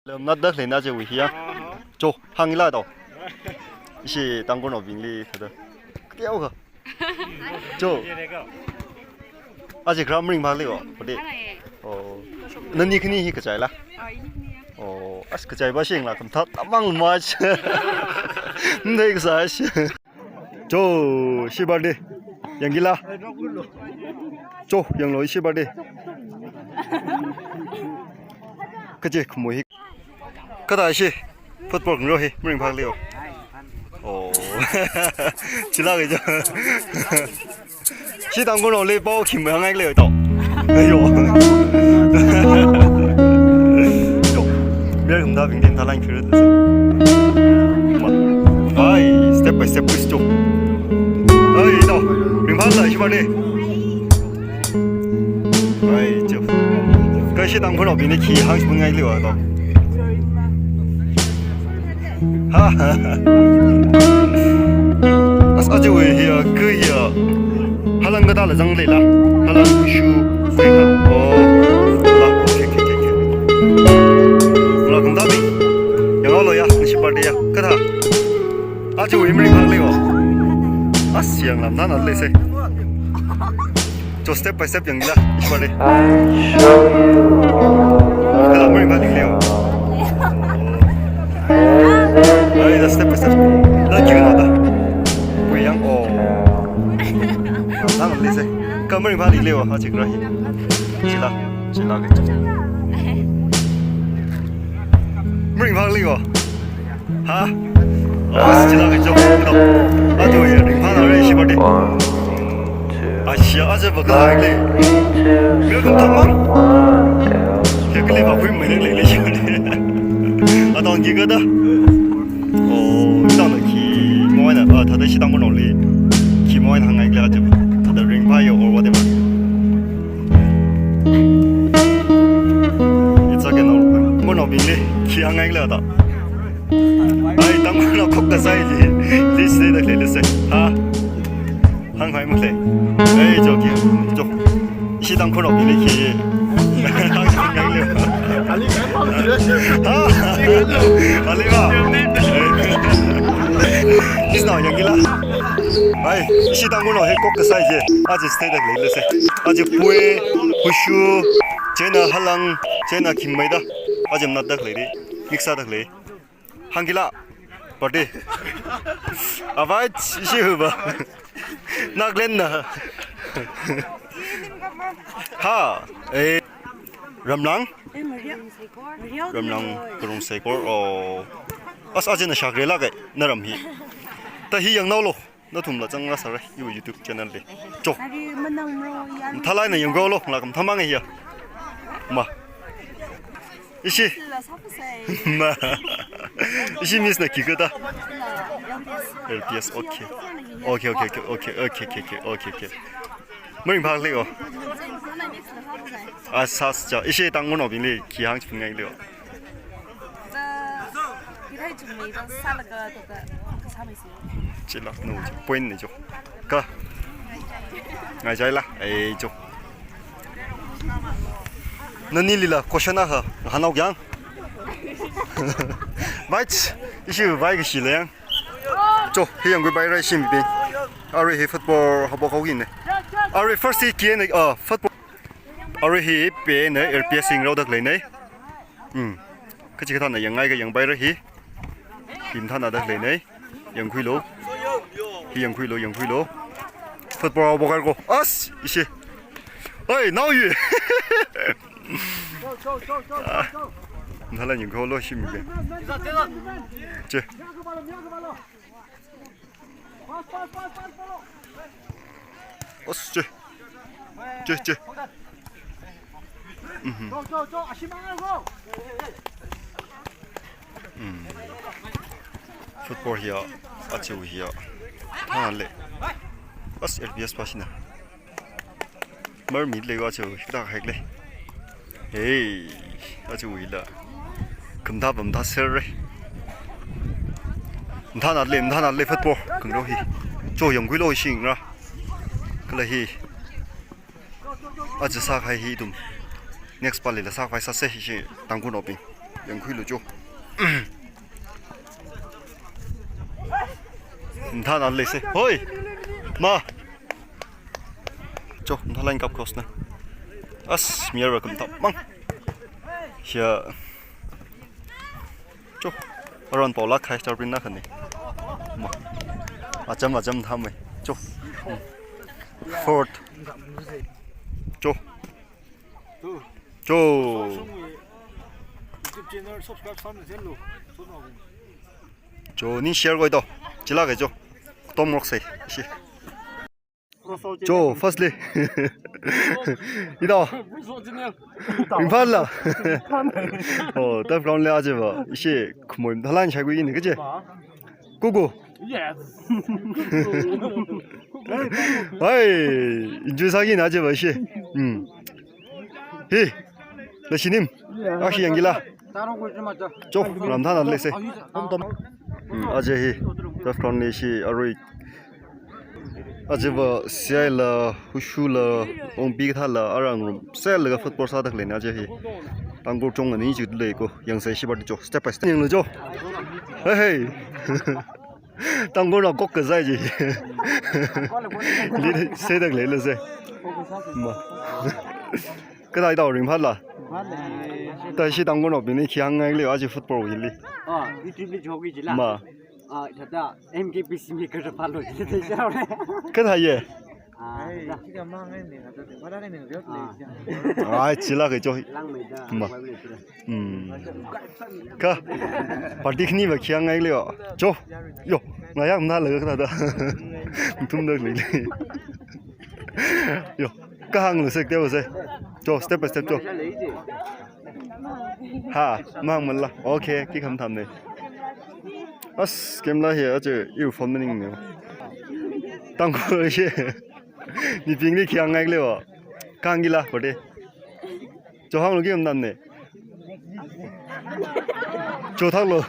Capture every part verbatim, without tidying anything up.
Lamnat da khaleina chiwui hi ya. Cho, hāngla to. Ishi Tangkhulnaobingli thāda. Kayao kha. Cho. Aja gram ring bhak leo, pade. Oh. Nani khani hi kachaila. Oh, as kachai ba shing la kam tha tamang mach. Ndai kasā shi. Cho, ishi birthday. Yangkila. Cho, yanglu ishi birthday. Kaje khumu hi. Kathā ishi football khangarao hi, maring bhak leo. Oh. Chila ke jo. Ishi Tangkhulnaoli pao khi mahāngngai leo to. Ayo. Yo. Mir khamda bing din thalan khirut lese. Ma. Ai, step by step please jo. Ai, to. Ring bhak la ishi birthday. Ai, cho. Kha ishi Tangkhulnaobingli khi hāngphun ngai leo to. Ha, ha, ha. As aja wui hi ya, kha hi ya. Halang kathāla zangleila. Halang kushu. Oh. La, okay, okay, okay, okay. La, khamda bi. Yanglu ya, nashi birthday ya. Kathā. Aja wui maring bhak leo. As yanglam nana lese. Cho step by step yangla, ishwale. Kala mari mari leo. Ai, da step by step. La kira da. Pui yang o. Nang lese. Ka mari mari leo, ha chikra hi. Chila, chila ke. Mari mari leo. Ha? Oh, sila ke jok. Ato ye, ring phana re shi bade. Asia, aja bakla le. Welcome, tamang. Ya kali ba kui mai le le shi bade. Atong ki kada. Oh, tang ki mo na, ah, thada shi tang mo le. Ki mo na ngai le aja. Thada ring pha yo or whatever. It's okay, no. Mo no bing le. Ki ngai le ta. Ai, tang lo kok kasai ji. Please stay the play, listen. Ha? Hang hai mo le. Ai, jo ki, jo. Ishi tang kono bili ki. Tang ngai le. Ali ngai mo le. Ha? Ali ba. Is now yang gila. Ai, ishi tang kono he kok kasai ji. Aja stay the play, listen. Aja pui, hushu, chena halang, chena khim mai da. Aja nat da le. Miksa da le. Hangkila. Party. Avai, ishi huba. Nagaland na. Ha. Eh. Ramlang. Ramlang Karung Saikor. Oh. As aja na shakre la kai. Na ram hi. Ta hi yang nau lo. Nathumla chang rasa rai, iwui YouTube channel le. Cho. Ari manang ro yan. Thalai na yang golo, la kam thamang hiya. Ma. Ishi. La sa pa sai. Ma. Ishi miss na ki kada. L P S, okay. Okay, okay, okay, okay, okay, okay, okay, okay, okay. Mari phak le o. Asas cha. Ishi tang ngono bing le, ki hang chipun ngai le o. Chila, no, point ni cho. Ka. Ngai chai la, ai cho. Nani lila, question a ha, hanao kyang. Bai, ishi bai ka shi le yang. Cho, hi yang gui bai rai shim bi. Ari hi football habo kau gin ne. Ari first hi ki ne, ah, football. Ari hi pe ne, L P S ing rau dak le ne. Hmm. Kachi kathāna yang ngai ka yang bai ra hi. Hi mathāna da lei nei. Yang khui lo. Hi yang khui lo, yang khui lo. Football bokar ko. As, ishi. Oi, now you. Ah. Mathāla yang khui lo shim ke. Che. Os, che. Che, che. Mhm. Mm. Football hiya, achiu hiya. Ha le. As L P S pa shina. Mar mit le wa chu, kita hek le. Hey, achu ila. Kamda bam da ser re. Mathāna le, mathāna le football. Kang ro hi. Cho yang gui lo shing ra. Kala hi. Achu sa khai hi dum. Next pa le la sa khai sa se hi shi tang ku no ping. Yangkhuilu cho. Mathānā leise. Hoi. Ma. Cho, mathālāk kap cross na. As, mi ara kam tap mang. Hiya. Cho. Aron paula khai star pin na khani. Ma. Acham, acham tham mai. Cho. Fourth. Cho. Cho. YouTube channel subscribe sāmi zelo. Cho, ning share koi to. Chila ke cho. Tom rock se. Shi. Cho, firstly. Ito. Ringphāla. Oh, turf ground li aja va. Ishi khumoi thalan shai kui ni kaje. Kuku. Yes. Hai, enjoy sāki na je ba shi. Hmm. Hi. La shinim. Ashi yangkila. Cho, mathānā leise. Hmm, aja hi. Turf ground li shi arui. Aja va siai la, hushu la, ongpi kathā la, arang rum. Sel laga football sāda khalei na aja hi. Tangkhul chong ani ju lei ko. Yangsei shi ba cho. Step by step. Yanglu cho. Hey, hey. Tangkhulnao kok kazai ji. Li sāda leila se. Ma. Kathā ito ringphāla. Tashi Tangkhulnaobingli khi hāngngai leo aja football hili. Ah, YouTube li jogi jila. Ma. Ah, thāda M K P C mi kara follow jila te share. Kathā ye. Ah, ai, thāda. Chika mang ngai ne, thāda. Vara ngai ne, ryo le. Ah. Ai, chila ke cho. Langmeida. Ma. Wai le chila. Hmm. Kha. Party khani va khi hāngngai leo. Cho. Yo. Ngayakna laga kathāda. Thumda lei lei. Yo. Kahāng lo sek te va se. Cho, step by step cho. Ha, mahāngmala. Okay, khi khamthamne. As, game la hi aja iu phone maning ne. Tangkhul shi. Mibingli khi hāngngai leo. Kahāng kila, pade. Cho hānglu khi khamthamne. Cho thaklu.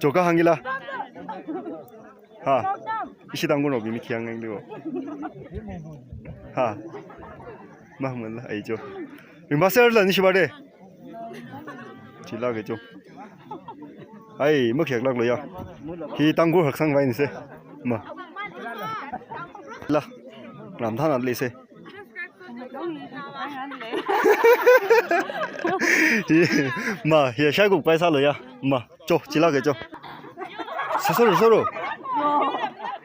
Cho kahāng kila. Ha. Ishi Tangkhulnaobingli khi hāngngai leo. Ha. Mahāngmala ai cho. Ringphā serla ni shi ba de. Chila ke cho. Ai, makhayaklak lo ya. Hi Tangkhul haksang vai ni se. Ma. La. Mathānā leise. Hi, ma, hi shai kup kai sālo ya. Ma. Cho, chila ke cho. Sa soro, soro.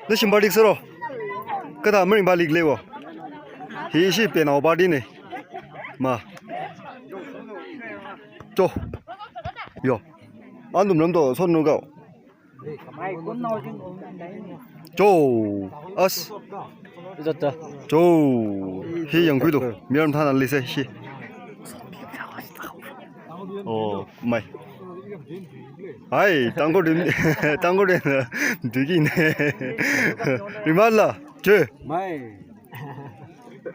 Na shim party soro. Kathā maring party leo. Hi shi penao party ne. Ma. Cho. Yo. Andum ram to, son no gao. Cho. As. Cho. Hi yangkhui to. Mi ara mathānā leise shi. Oh, mai. Ai, Tangkhul din, Tangkhul din, dugi ne. Ringphāla, che. Mai.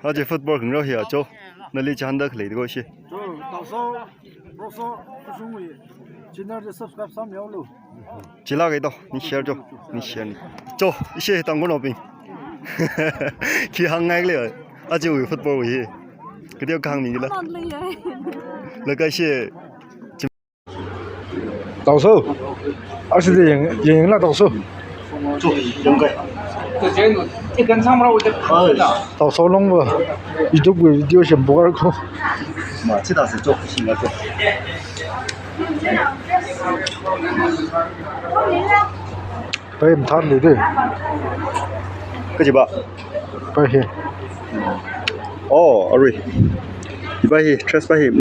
Aja football khangarao hiya cho. Nali chānda khalei ko shi. Cho, taoso, roso, kusungwi. Channel subscribe sāmilu. Chila ke to, ni share cho, ni share ni. Cho, ishi Tangkhulnaobing. Khi hāngngai leo, aja wui football wui hi. Kathāda kahāng mi kila. Laga shi. Taoso. Ashi de yang, yang la taoso. Cho, yang kai. Taoso long ba. YouTube video sem bogar ko. Ma, chida se cho, shi nga cho. Pai mathān de de. Kaji ba? Pai hi. Oh, arui. Pai hi, trash pai hi.